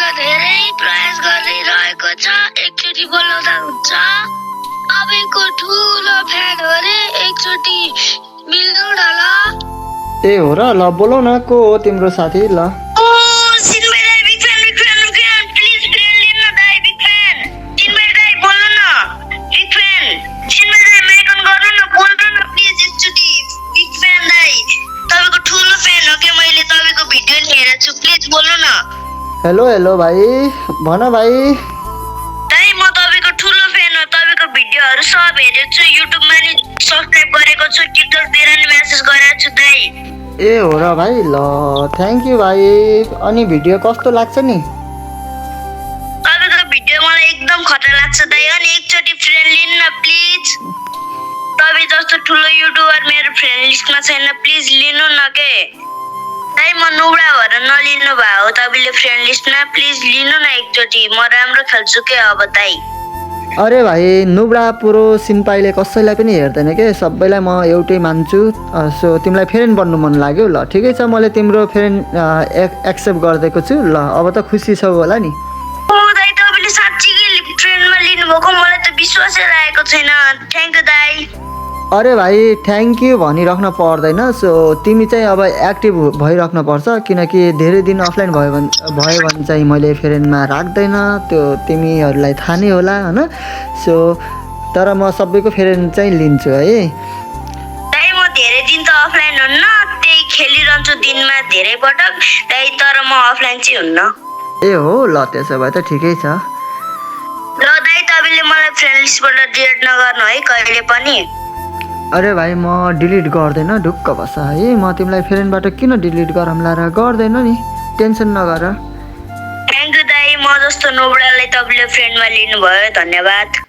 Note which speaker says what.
Speaker 1: तपाईँको धेरै प्रयास गरिरहेको छ, एकचोटि बोलाउँदा हुन्छ। तपाईँको ठुलो फ्यान हो रे, एकचोटि मिल्नु न ल।
Speaker 2: ए हो र, ल बोलाउ न, को हो तिम्रो साथी? ल
Speaker 1: सिन्मय दाइ बिग फ्यान प्लिज फ्रेन्ड लिनु न दाइ, बिग फ्यान सिन्मय दाइ बोल्नु न, बिग फ्यान सिन्मय दाइ माइक अन गर्नु न, बोल्नु न प्लिज एकचोटि। बिग फ्यान दाइ तपाईँको ठुलो फ्यान हो के, मैले तपाईँको भिडियो नि हेरेको छु, प्लिज बोल्नु न।
Speaker 2: हेलो हेलो भाइ, भन भाइ।
Speaker 1: दाइ म तपाईँको ठुलो फ्यान हो, तपाईँको भिडियोहरू सब हेरेको छु, युट्युबमा नि सब्सक्राइब गरेको छु, टिकटकतिर नि मेसेज गरेको छु दाइ।
Speaker 2: ए हो र भाइ, ल थ्याङ्क यू भाइ। अनि भिडियो कस्तो लाग्छ नि?
Speaker 1: तपाईँको भिडियो मलाई एकदम खतरा लाग्छ दाइ, अनि एकचोटि फ्रेन्ड लिनु न प्लिज। तपाईँ जस्तो ठुलो युट्युबर मेरो फ्रेन्ड लिस्टमा छैन, प्लिज लिनु न के। दाइ म नुब्रा भएर नलिनु भयो हो तपाईँले फ्रेन्ड लिस्टमा, प्लिज लिनु न एकचोटि, म राम्रो खेल्छु के अब दाइ।
Speaker 2: अरे भाइ, नुब्रा पुरो सिन्पाईले कसैलाई पनि हेर्दैन के, सबैलाई म एउटै मान्छु। सो तिमीलाई फ्रेन्ड बन्नु मन लाग्यो, ल ठिकै छ, मैले तिम्रो फ्रेन्ड एक्सेप्ट गरिदिएको छु। ल अब त खुसी छौ होला नि?
Speaker 1: ओ दाइ तपाईँले साँच्चीकै फ्रेन्डमा लिनुभएको, मलाई त विश्वासै लागेको छैन। थ्याङ्क यू दाइ।
Speaker 2: अरे भाइ, थ्याङ्क यू भनिराख्न पर्दैन। सो तिमी चाहिँ अब एक्टिभ भइराख्नु पर्छ, किनकि धेरै दिन अफलाइन भयो भने चाहिँ मैले फ्रेन्डमा राख्दैन, त्यो तिमीहरूलाई थाहा नै होला होइन। सो तर म सबैको फ्रेन्ड चाहिँ लिन्छु है।
Speaker 1: दाइ म धेरै दिन त अफलाइन हुन्न, त्यही खेलिरहन्छु दिनमा धेरै पटक दाइ, तर म अफलाइन चाहिँ हुन्न।
Speaker 2: ए हो, ल त्यसो भए त ठिकै छ।
Speaker 1: ल दाइ तपाईँले मलाई फ्रेन्ड लिस्टबाट डिलिट नगर्नु है कहिले पनि।
Speaker 2: अरे भाइ, म डिलिट गर्दैन, ढुक्क बस है। म तिमीलाई फ्रेन्डबाट किन डिलिट गरौँला र, गर्दैन नि, टेन्सन नगर।
Speaker 1: थ्याङ्क यू दाइ, म जस्तो नोब्रालाई तपाईँले फ्रेन्डमा लिनुभयो, धन्यवाद।